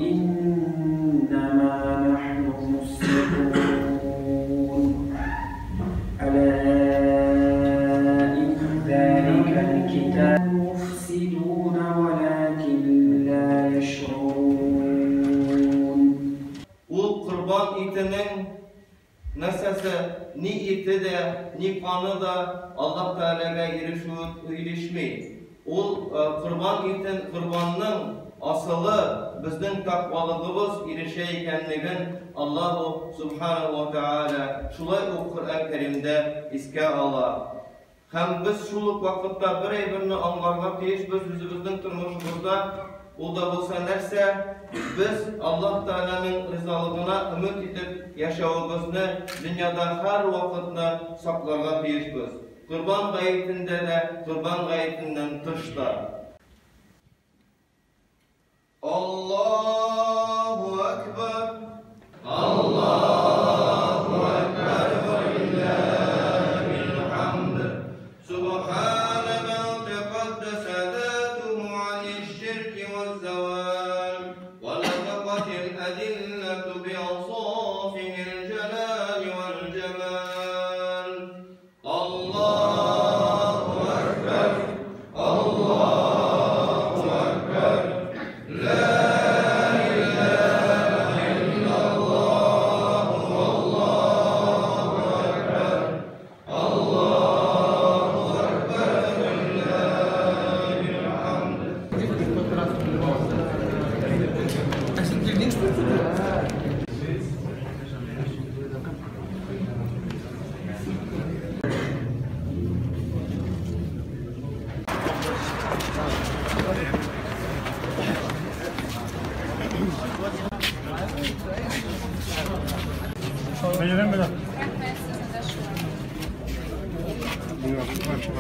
إنما نحن مصلحون ألا إن ذلك الكتاب مفسدون ولكن لا يشعرون. Ул корбан итенең нәрсәсе, ни ите дә, ни каны да Аллаһ Тәгаләгә ирешми. Ул корбан итен, корбанның асылы безнең тәкъвалыгыбыз ирешә икәнлеген Аллаһу субханаһу ва тәгалә шулай ук Коръән Кәримдә искә ала. Һәм без шул ук вакытта бер әйберне аңларга тиешбез үзебезнең тормышыбызда, ул да булса нәрсә? Без Аллаһ Тәгаләнең ризалыгына өмет итеп яшәвебезне дөньяда һәр вакытны сакларга тиешбез. Корбан гаетендә дә, корбан гаетеннән тыш та. Аллаһу акбар. Аллаһу акбар ва лиллаһил хамд. Субхана ман тaqaddasa затуху аниш ширки ваз завал. Ва лaqatil adillatu bi awsafihil jalal wal jamal. Allahu akbar. Allahu akbar. La ilaha illallah. Allahu akbar. Allahu akbar. Lillahil hamd.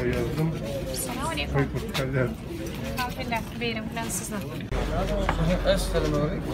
Yazdım. Alhamdulillah, beyrim bilen sizden. Esselamu aleyküm.